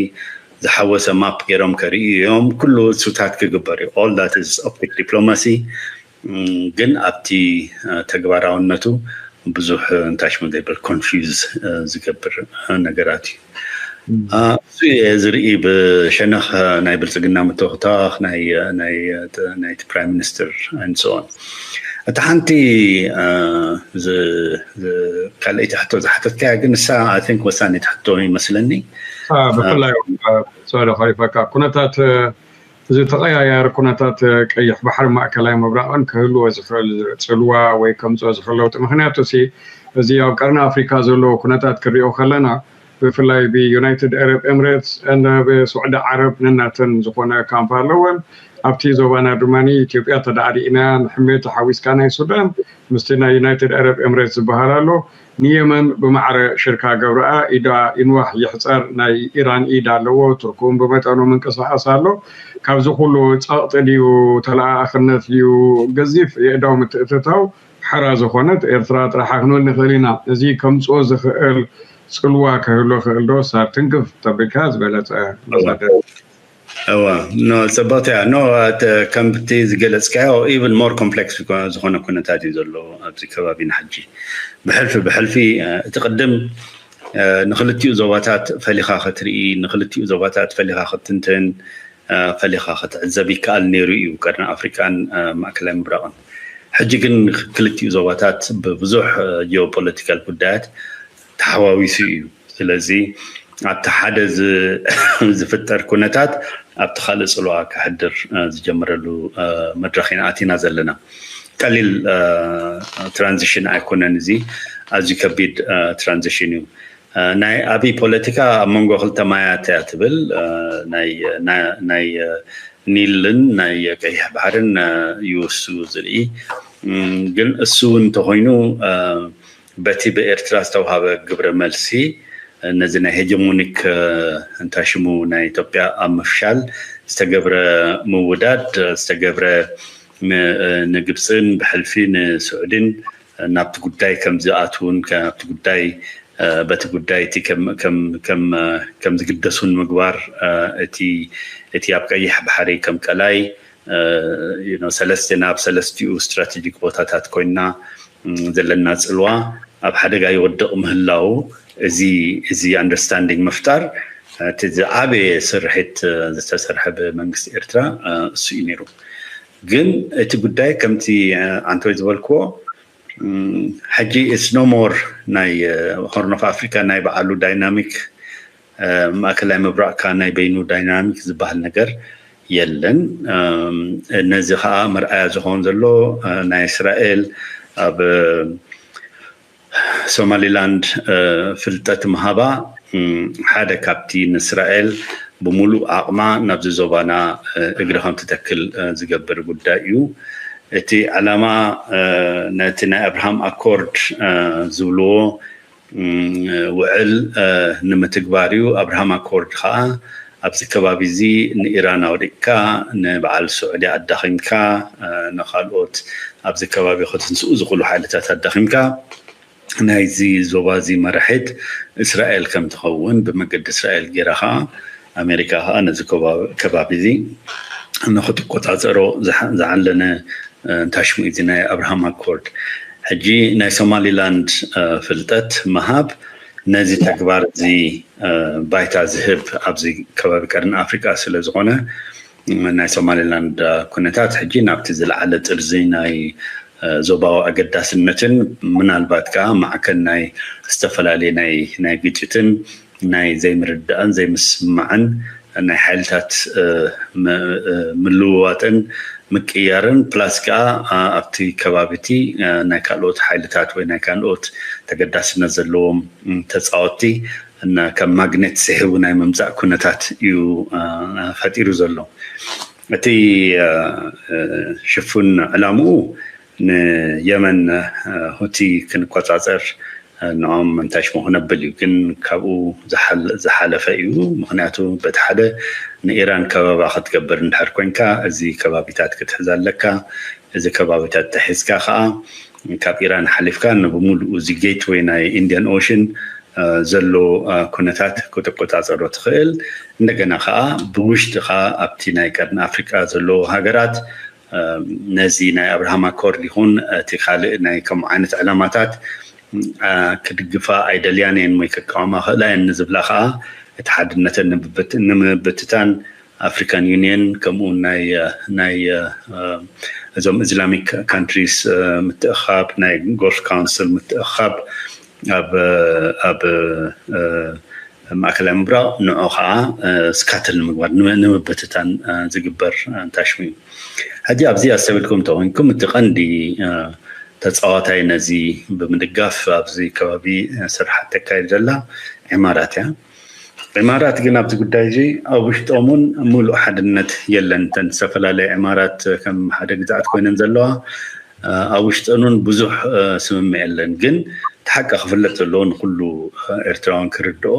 ዝሓወሰ ማፕ ገይሮም ከርእዩ እዮም። ኩሉ እሱታት ክግበር እዩ። All that is ኦፕቲክ ዲፕሎማሲ ግን ኣብቲ ተግባራውነቱ ብዙሕ እንታይ ሽሙ ዘይብል ኮንፊውዝ ዝገብር ነገራት እዩ። እሱ እየ ዝርኢ ብሸነኽ ናይ ብልፅግና ምትኽታኽ ናይ ናይቲ ፕራይም ሚኒስትር ንስኦን። እቲ ሓንቲ ካልኣይቲ ሕቶ ዝሓተትካያ ግን ንሳ ቲንክ ወሳኒት ሕቶ ይመስለኒ። ብፍላይ ሶሪ ከሪፈካ ኩነታት እዚ ተቐያያሪ ኩነታት ቀይሕ ባሕሪ ማእከላይ ምብራቕን ክህልዎ ዝኽእል ፅልዋ ወይ ከምፅኦ ዝኽእል ለውጢ ምክንያቱ ሲ እዚ ኣብ ቀርኒ ኣፍሪካ ዘለዎ ኩነታት ክሪኦ ከለና ብፍላይ ብዩናይትድ ኣረብ ኤምሬትስ ብስዑዲ ዓረብ ነናተን ዝኾነ ካምፕ ኣለወን። ኣብቲ ዞባና ድማ ኢትዮጵያ ተዳዕሪእና ንሕሜት ሓዊስካ ናይ ሱዳን ምስቲ ናይ ዩናይትድ ኣረብ ኤምሬትስ ዝበሃል ኣሎ። ንየመን ብማዕረ ሽርካ ገብረኣ ኢዳ ኢንዋሕ ይሕፀር ናይ ኢራን ኢድ ኣለዎ። ቱርኩም ብመጠኑ ምንቅስቃስ ኣሎ። ካብዚ ኩሉ ፀቕጢ ድዩ ተለኣኣኽነት ድዩ ገዚፍ የእዳው ምትእትታው ሓራ ዝኾነት ኤርትራ ጥራሓ ክንብል ንኽእል ኢና። እዚ ከምፅኦ ዝኽእል ፅልዋ ክህሎ ክእል ዶ ሳብ ትንክፍ ተቢልካ ዝበለፀ መሳደር እዋ ኖ ፅብቕቲ እያ ኖ ከምቲ ዝገለፅካዮ even more complex ዝኾነ ኩነታት እዩ ዘሎ ኣብዚ ከባቢና ሕጂ ብሕልፊ ብሕልፊ እቲ ቅድም ንክልቲኡ ዞባታት ፈሊኻ ክትርኢ ንክልቲኡ ዞባታት ፈሊኻ ክትንትን ፈሊኻ ክትዕዘብ ይከኣል ነይሩ እዩ ቀርኒ ኣፍሪቃን ማእከላይ ምብራቕን ሕጂ ግን ክልቲኡ ዞባታት ብብዙሕ ጂኦፖለቲካል ጉዳያት ተሓዋዊሱ እዩ ስለዚ ኣብቲ ሓደ ዝፍጠር ኩነታት ኣብቲ ካልእ ፅልዋ ክሕድር ዝጀምረሉ መድረክ ኢና ኣቲና ዘለና ቀሊል ትራንዚሽን ኣይኮነን እዚ ኣዝዩ ከቢድ ትራንዚሽን እዩ ናይ ኣብይ ፖለቲካ ኣብ መንጎ ክልተ ማያት እያ ትብል ናይ ኒልን ናይ ቀይሕ ባሕርን ይውሱ ዝርኢ ግን እሱ እውን እንተኮይኑ በቲ ብኤርትራ ዝተውሃበ ግብረ መልሲ ነዚ ናይ ሄጀሞኒክ እንታይ ሽሙ ናይ ኢትዮጵያ ኣብ ምፍሻል ዝተገብረ ምውዳድ ዝተገብረ ንግብፅን ብሕልፊ ንስዑድን ናብቲ ጉዳይ ከም ዝኣትውን ናብቲ ጉዳይ በቲ ጉዳይ እቲ ከም ዝግደሱን ምግባር እቲ ኣብ ቀይሕ ባሕሪ ከም ቀላይ ሰለስተ ናብ ሰለስቲኡ ስትራቴጂክ ቦታታት ኮይና ዘለና ፅልዋ ኣብ ሓደጋ ይወድቕ ምህላው እዚ እዚ ኣንደርስታንዲንግ ምፍጣር እቲ ዝዓበየ ስርሒት ዝተሰርሐ ብመንግስቲ ኤርትራ እሱ እዩ ነይሩ ግን እቲ ጉዳይ ከምቲ ኣንቶይ ዝበልክዎ ሕጂ it's no more ናይ ሆርን ኦፍ ኣፍሪካ ናይ በዓሉ ዳይናሚክ ማእከላይ ምብራቕካ ናይ በይኑ ዳይናሚክ ዝበሃል ነገር የለን ነዚ ከዓ መርኣያ ዝኸውን ዘሎ ናይ እስራኤል ኣብ ሶማሊላንድ ፍልጠት ምሃባ ሓደ ካብቲ ንእስራኤል ብምሉእ ዓቕማ ናብዚ ዞባና እግሪ ከም ትተክል ዝገብር ጉዳይ እዩ እቲ ዕላማ ነቲ ናይ ኣብርሃም ኣኮርድ ዝብልዎ ውዕል ንምትግባር እዩ ኣብርሃም ኣኮርድ ከዓ ኣብዚ ከባቢ እዚ ንኢራን ኣውዲቅካ ንበዓል ስዑዲ ኣዳኺምካ ንካልኦት ኣብዚ ከባቢ ክትንስኡ ዝኽእሉ ሓይልታት ኣዳኺምካ ናይዚ ዞባ እዚ መራሒት እስራኤል ከም ትኸውን ብመገዲ እስራኤል ገይራ ከዓ ኣሜሪካ ከዓ ነዚ ከባቢ እዚ ንክትቆፃፀሮ ዝዓለነ እንታይ ሽሙ እዚ ናይ ኣብርሃም ኣኮርድ ሕጂ ናይ ሶማሊላንድ ፍልጠት ምሃብ ነዚ ተግባር እዚ ባይታ ዝህብ ኣብዚ ከባቢ ቀርኒ ኣፍሪቃ ስለ ዝኾነ ናይ ሶማሊላንድ ኩነታት ሕጂ ናብቲ ዝለዓለ ጥርዚ ናይ ዞባዊ ኣገዳስነትን ምናልባት ከዓ ማዕከን ናይ ዝተፈላለዩ ናይ ግጭትን ናይ ዘይምርዳእን ዘይምስምማዕን ናይ ሓይልታት ምልውዋጥን ምቅያርን plus ከዓ ኣብቲ ከባቢ እቲ ናይ ካልኦት ሓይልታት ወይ ናይ ካልኦት ተገዳስነት ዘለዎም ተፃወትቲ ከም ማግኔት ስሒቡ ናይ ምምፃእ ኩነታት እዩ ፈጢሩ ዘሎ። እቲ ሽፉን ዕላምኡ ንየመን ሁቲ ክንቆፃፀር ንኦም እንታይ ሽሙ ክነብል እዩ ግን ካብኡ ዝሓለፈ እዩ ምክንያቱ በቲ ሓደ ንኢራን ከበባ ክትገብር እንድሕር ኮንካ እዚ ከባቢታት ክትሕዝ ኣለካ እዚ ከባቢታት ተሒዝካ ከዓ ካብ ኢራን ሓሊፍካ ንብሙሉኡ እዚ ጌትወይ ናይ ኢንድያን ኦሽን ዘሎ ኩነታት ክትቆፃፀሮ ትኽእል እንደገና ከዓ ብውሽጢ ከዓ ኣብቲ ናይ ቀርኒ ኣፍሪቃ ዘለዎ ሃገራት ነዚ ናይ ኣብርሃም ኣኮርድ ይኹን እቲ ካልእ ናይ ከምኡ ዓይነት ዕላማታት ክድግፋ ኣይደልያን እየን ወይ ከቃወማ ክእላ እየን ንዝብላ ከዓ እቲ ሓድነተን ንምብትታን ኣፍሪካን ዩኒየን ከምኡ ናይ ናይ እዞም ኢስላሚክ ካንትሪስ ምትእኻብ፣ ናይ ጎልፍ ካውንስል ምትእኻብ ኣብ ኣብ ማእከላይ ምብራቕ ንዑ ከዓ ስካትል ንምግባር ንምብትታን ዝግበር ታሽሙ እዩ። ሕጂ ኣብዚ ኣስተብልኩም ተኮንኩም እቲ ቀንዲ ተፃዋታይ ነዚ ብምድጋፍ ኣብዚ ከባቢ ስራሓት ተካይድ ዘላ ዒማራት እያ። ዒማራት ግን ኣብዚ ጉዳይ እዚ ኣብ ውሽጦም እውን ሙሉእ ሓድነት የለን። እተን ዝተፈላለያ ዒማራት ከም ሓደ ግዝኣት ኮይነን ዘለዋ ኣብ ውሽጠን እውን ብዙሕ ስምምዕ የለን። ግን እቲ ሓቂ ክፍለጥ ዘለዎ ንኩሉ ኤርትራውያን ክርድኦ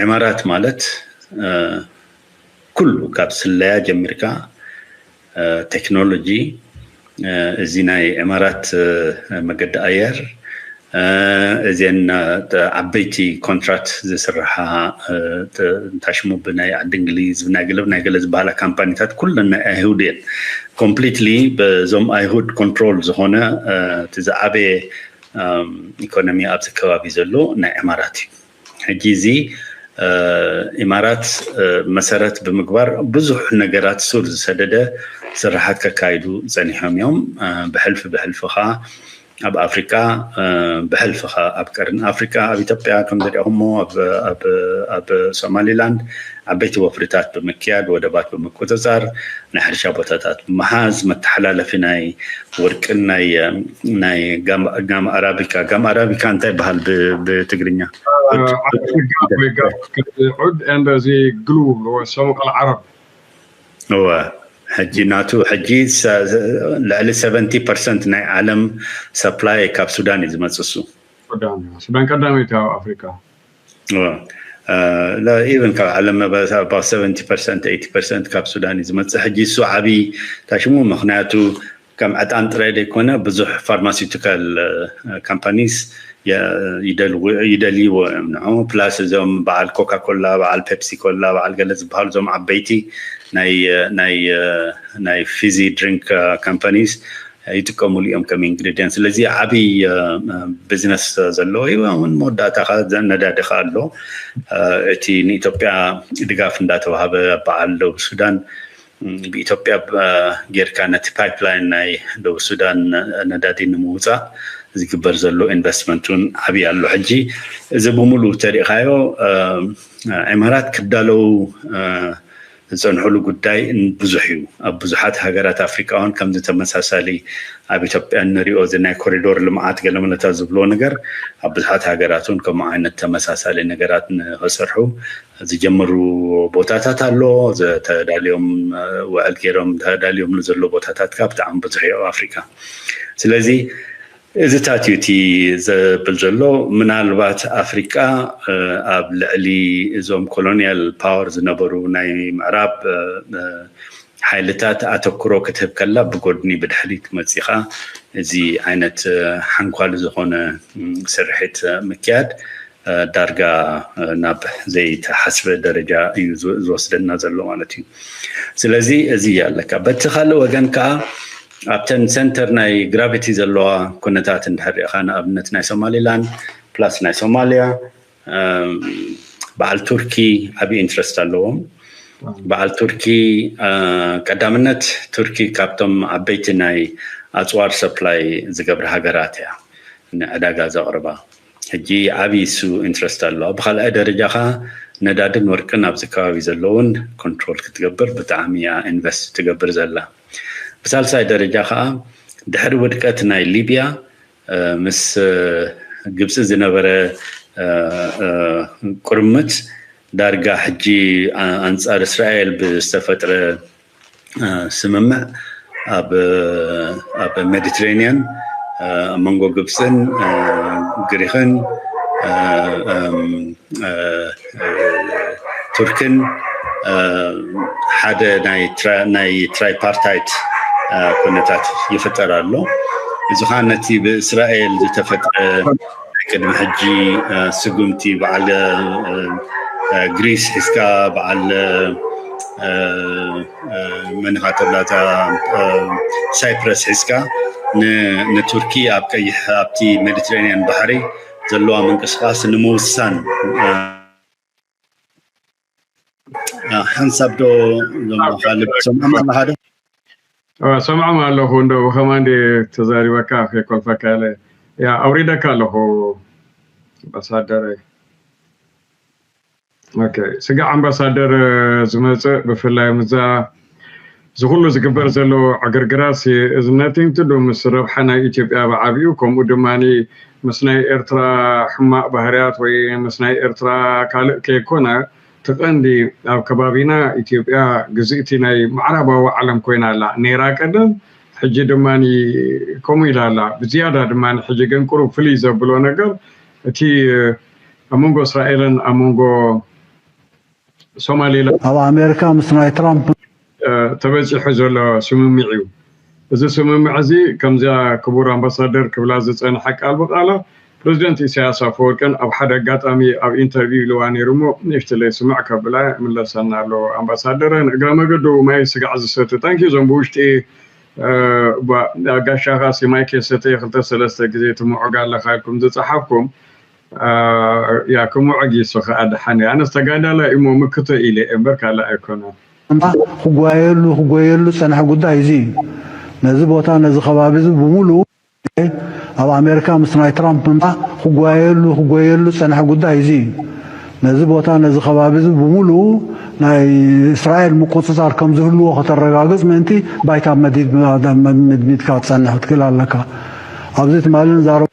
ዒማራት ማለት ኩሉ ካብ ስለያ ጀሚርካ ቴክኖሎጂ እዚ ናይ ዒማራት መገዲ ኣየር እዚን ዓበይቲ ኮንትራት ዝስርሓ እንታይ ሽሙ ብናይ ዓዲ እንግሊዝ ብናይ ገለ ናይ ገለ ዝበሃላ ካምፓኒታት ኩለን ናይ ኣይሁድ እየን። ኮምፕሊትሊ በዞም ኣይሁድ ኮንትሮል ዝኾነ እቲ ዝዓበየ ኢኮኖሚ ኣብዚ ከባቢ ዘሎ ናይ ዒማራት እዩ። ሕጂ እዚ ኢማራት መሰረት ብምግባር ብዙሕ ነገራት ሱር ዝሰደደ ስራሓት ከካይዱ ጸኒሖም እዮም። ብሕልፊ ብሕልፊ ኸኣ ኣብ ኣፍሪቃ ብሕልፊ ኸኣ ኣብ ቀርኒ ኣፍሪቃ ኣብ ኢትዮጵያ ከም ዘሪእኹሞ ኣብ ሶማሊላንድ ዓበይቲ ወፍርታት ብምክያድ ወደባት ብምቁፅፃር ናይ ሕርሻ ቦታታት ብምሓዝ መተሓላለፊ ናይ ወርቅን ናይ ናይ ጋም ኣራቢካ ጋም ኣራቢካ እንታይ ይበሃል ብትግርኛ? ዑድ እንደዚ ግሉ ሰሙቅ ኣልዓረብ እወ ሕጂ ናቱ ሕጂ ልዕሊ ሰቨንቲ ፐርሰንት ናይ ዓለም ሰፕላይ ካብ ሱዳን እዩ ዝመፅእ እሱ። ሱዳን ቀዳመይቲ ኣብ ኣፍሪካ። ኢቨን ካብ ዓለም ሰቨንቲ ፐርሰንት ኤይቲ ፐርሰንት ካብ ሱዳን እዩ ዝመፅእ። ሕጂ እሱ ዓብዪ ታሽሙ ምክንያቱ ከም ዕጣን ጥራይ ዘይኮነ ብዙሕ ፋርማሲውቲካል ካምፓኒስ ይደልይዎ እዮም ንዑ ፕላስ እዞም በዓል ኮካ ኮላ በዓል ፔፕሲ ኮላ በዓል ገለ ዝበሃሉ እዞም ዓበይቲ ናይ ፊዚ ድሪንክ ካምፓኒስ ይጥቀሙሉ እዮም ከም ኢንግሪዲየንት። ስለዚ ዓብይ ቢዝነስ ዘለዎ እዩ። እውን መወዳእታ ከዓ ነዳዲ ከዓ ኣሎ። እቲ ንኢትዮጵያ ድጋፍ እንዳተዋሃበ በዓል ደቡብ ሱዳን ብኢትዮጵያ ጌርካ ነቲ ፓይፕላይን ናይ ደቡብ ሱዳን ነዳዲ ንምውፃእ ዝግበር ዘሎ ኢንቨስትመንት እውን ዓብይ ኣሎ። ሕጂ እዚ ብምሉእ ተሪእኻዮ ዒማራት ክዳለው ዝፀንሕሉ ጉዳይ ብዙሕ እዩ። ኣብ ብዙሓት ሃገራት ኣፍሪቃ እውን ከምዚ ተመሳሳሊ ኣብ ኢትዮጵያ እንሪኦ እዚ ናይ ኮሪዶር ልምዓት ገለመለታት ዝብልዎ ነገር ኣብ ብዙሓት ሃገራት እውን ከምኡ ዓይነት ተመሳሳሊ ነገራት ንክሰርሑ ዝጀመሩ ቦታታት ኣሎ። ተዳልዮም ውዕል ገይሮም ተዳልዮም ንዘሎ ቦታታት ከዓ ብጣዕሚ ብዙሕ እዩ ኣብ ኣፍሪቃ። ስለዚ እዚታት እዩ እቲ ዘብል ዘሎ ምናልባት ኣፍሪቃ ኣብ ልዕሊ እዞም ኮሎኒያል ፓወር ዝነበሩ ናይ ምዕራብ ሓይልታት ኣተኩሮ ክትህብ ከላ ብጎድኒ ብድሕሪት መፂኻ እዚ ዓይነት ሓንኳል ዝኾነ ስርሒት ምክያድ ዳርጋ ናብ ዘይተሓስበ ደረጃ እዩ ዝወስደና ዘሎ ማለት እዩ። ስለዚ እዚ ኣለካ በቲ ካልእ ወገን ከዓ ኣብተን ሰንተር ናይ ግራቪቲ ዘለዋ ኩነታት እንድሕር ሪእኻ ንኣብነት ናይ ሶማሊላንድ ፕላስ ናይ ሶማሊያ በዓል ቱርኪ ዓብዪ ኢንትረስት ኣለዎም። በዓል ቱርኪ ቀዳምነት ቱርኪ ካብቶም ዓበይቲ ናይ ኣፅዋር ሰፕላይ ዝገብራ ሃገራት እያ ንዕዳጋ ዘቕርባ። ሕጂ ዓብዪ እሱ ኢንትረስት ኣለዋ። ብካልኣይ ደረጃ ከዓ ነዳድን ወርቅን ኣብዚ ከባቢ ዘለውን ኮንትሮል ክትገብር ብጣዕሚ እያ ኢንቨስት ትገብር ዘላ። ብሳልሳይ ደረጃ ከዓ ድሕሪ ውድቀት ናይ ሊብያ ምስ ግብፂ ዝነበረ ቁርምት ዳርጋ ሕጂ ኣንፃር እስራኤል ብዝተፈጥረ ስምምዕ ኣብ ሜዲትሬኒያን ኣብ መንጎ ግብፅን ግሪክን ቱርክን ሓደ ናይ ትራይፓርታይት ኩነታት ይፍጠር ኣሎ። እዚ ከዓ ነቲ ብእስራኤል ዝተፈጥረ ቅድሚ ሕጂ ስጉምቲ በዓል ግሪስ ሒዝካ በዓል መን ኢኻ ተብላ እዛ ሳይፕረስ ሒዝካ ንቱርኪ ኣብ ቀይሕ ኣብቲ ሜዲትሬኒያን ባሕሪ ዘለዋ ምንቅስቃስ ንምውሳን ሓንሳብ ዶ ዞሞ ካልድ ትሰምዖም ኣለኻ ዶ? ሰምዖም ኣለኹ። እንዶ ብኸማንዴ ተዛሪበካ ከይኮልፈካ ኢለ ያ ኣውሪደካ ኣለኹ። ኣምባሳደር ስጋዕ ኣምባሳደር ዝመፅእ ብፍላይ ምዛ ዝኩሉ ዝግበር ዘሎ ዕግርግራት እዝነቲንትዱ ምስ ረብሓ ናይ ኢትዮጵያ ብዓብዩ ከምኡ ድማ ምስ ናይ ኤርትራ ሕማቅ ባህርያት ወይ ምስ ናይ ኤርትራ ካልእ ከይኮነ ትቐንዲ ኣብ ከባቢና ኢትዮጵያ ግዝእቲ ናይ ምዕራባዊ ዓለም ኮይና ኣላ ነይራ ቀደም። ሕጂ ድማ ከምኡ ኢላ ኣላ ብዝያዳ ድማ ሕጂ ግን ቁሩብ ፍልይ ዘብሎ ነገር እቲ ኣብ መንጎ እስራኤልን ኣብ መንጎ ሶማሌላ ኣብ ኣሜሪካ ምስ ናይ ትራምፕ ተበፂሑ ዘሎ ስምምዕ እዩ። እዚ ስምምዕ እዚ ከምዚኣ ክቡር ኣምባሳደር ክብላ ዝፀንሐ ቃል ብቃላ ፕሬዚደንት ኢሳያስ ኣፈወርቅን ኣብ ሓደ ኣጋጣሚ ኣብ ኢንተርቪው ኢልዋ ነይሩ እሞ ንእሽትለይ ስምዕ ከብላ ምለሰና ኣሎ ኣምባሳደረን እግረ መገዱ ማይ ስጋዕ ዝሰቱ ታንኪ እዞም ብውሽጢ ጋሻኻ ሲማይ ከሰተ ክልተ ሰለስተ ግዜ ትምዑግ ኣለኻ ኢልኩም ዝፀሓፍኩም ያ ክምዑግ ይሱ ከዓ ደሓን ኣነስ ተጋዳላይ እሞ ምክቶ ኢለ እምበር ካልእ ኣይኮነን። ክጓየሉ ክጎየሉ ዝፀንሐ ጉዳይ እዚ እዩ። ነዚ ቦታ ነዚ ከባቢ እዚ ብምሉኡ ኣብ ኣሜሪካ ምስ ናይ ትራምፕ ምምፃእ ክጓየሉ ክጎየሉ ዝፀንሐ ጉዳይ እዚ እዩ። ነዚ ቦታ ነዚ ከባቢ እዚ ብምሉኡ ናይ እስራኤል ምቁፅፃር ከም ዝህልዎ ከተረጋግፅ ምእንቲ ባይታ መድሚድካ ክትፀንሕ ክትክእል ኣለካ። ኣብዚ ትማሊ ንዛረብ